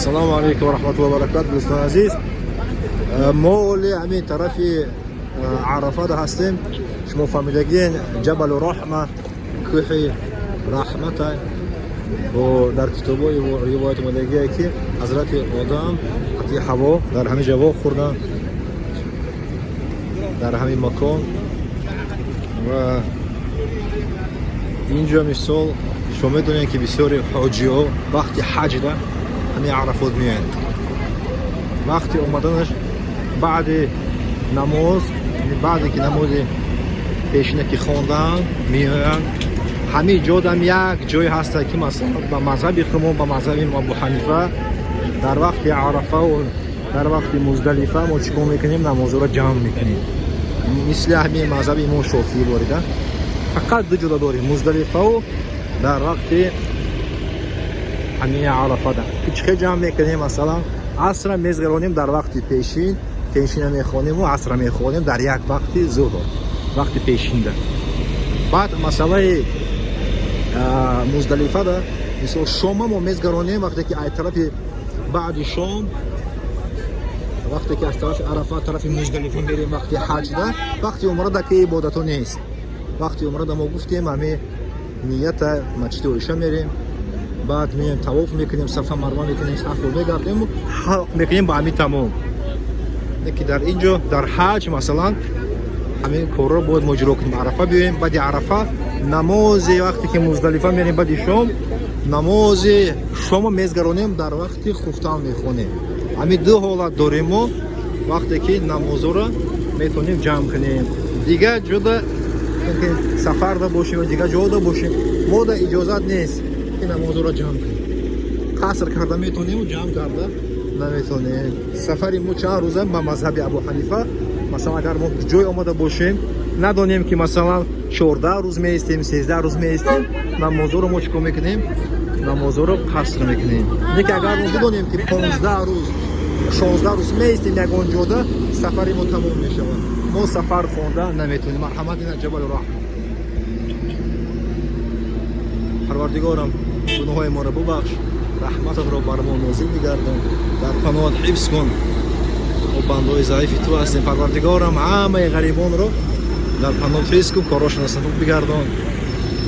Ассалому алайкум ва раҳматуллоҳи ва баракатуҳ, дӯстони азиз. Мо оли ҳамин тарафи Арафада ҳастем. Шумо фаҳмидагиен, Ҷабалу Раҳма, кӯҳи раҳмата. Бо дар китобҳои ривоят омадагие, ки ҳазрати Одам, ҳазрати Ҳаво дар ҳамин ҷо вохӯрданд, дар ҳамин макон. Ва инҷо, мисол, шумо медонед, ки бисёри ҳоҷиҳо вақти ҳаҷда ҳамин Арафот меоянд. Вақти омаданаш баъди намоз, баъде ки намози пешина ки хондаанд, меоянд. Ҳамин ҷодам як ҷое ҳаста, ки масалан, ба мазҳаби хумо, ба мазҳаби Абу Ҳанифа, дар вақти Арафаву дар вақти Муздалифа мо чӣ кор мекунем? Намозҳоро ҷамъ мекунем, мисли ҳамин мазҳаби имом Шофиӣ борида. Фақат ду ҷода дорем: Муздалифаву дар вақти ҳамин Арафада. Ки чӣ хел ҷамъ мекунем? Масалан, асра мезгаронем дар вақти пешин, пешина мехонему асра мехонем дар як вақти зуҳр, вақти пешинда. Баъд масъалаи Муздалифада, мисол, шома мо мезгаронем, вақте ки ай тарафи баъди шом, вақте ки аз тарафи Арафа тарафи Муздалифа мерем вақти ҳаҷда. Вақти умрада ки ибодато нест. Вақти умрада мо гуфтем, ҳами нията масҷиди Оиша мерем, баъд меем, тавоф мекунем, Сафа Марва мекунем, сафро мегардем, ҳалқ мекунем, ба ҳамин тамом. Ки дар ин ҷо, дар ҳаҷ, масалан, ҳамин корро бояд мо иҷро кунем: Арафа биёем, баъди Арафа намози, вақте ки Муздалифа мерем, баъди шом намози шомо мезгаронем, дар вақти хуфтан мехонем. Ҳамин ду ҳолат дорем мо, вақте ки намозҳоро метавонем ҷамъ кунем. Дигар ҷода сафарда бошем ё дигар ҷода бошем, мода иҷозат нест, ки намозҳоро ҷамъ кунем. Қаср карда метавонему ҷамъ карда наметавонем. Сафари мо чанд рӯза? Ба мазҳаби Абу Ҳанифа, масалан, агар мо ҷой омада бошем, надонем, ки масалан, 14 рӯз меистем, 13 рӯз меистем, намозҳоро мо чӣ кор мекунем? Намозҳоро қаср мекунем. Леки агар мо бидонем, ки 15 рӯз, 16 рӯз меистем ягон ҷода, сафари мо тамом мешавад, мо сафар хонда наметавонем. Марҳамат, ина Ҷабалу Раҳма. Парвардигорам, гуноҳҳои моро бубахш, раҳмататро бар мо нозил бигардон, дар паноҳат ҳифз кун. Мо бандаҳои заифи ту ҳастем. Парвардигорам, ҳамаи ғарибонро дар паноҳат ҳифз кун, корошон сабук бигардон,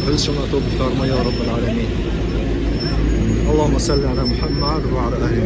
ризқшон ато бифарма, ё Раббал Аламин. Аллоҳумма салли ала Муҳаммад ва ала аҳли.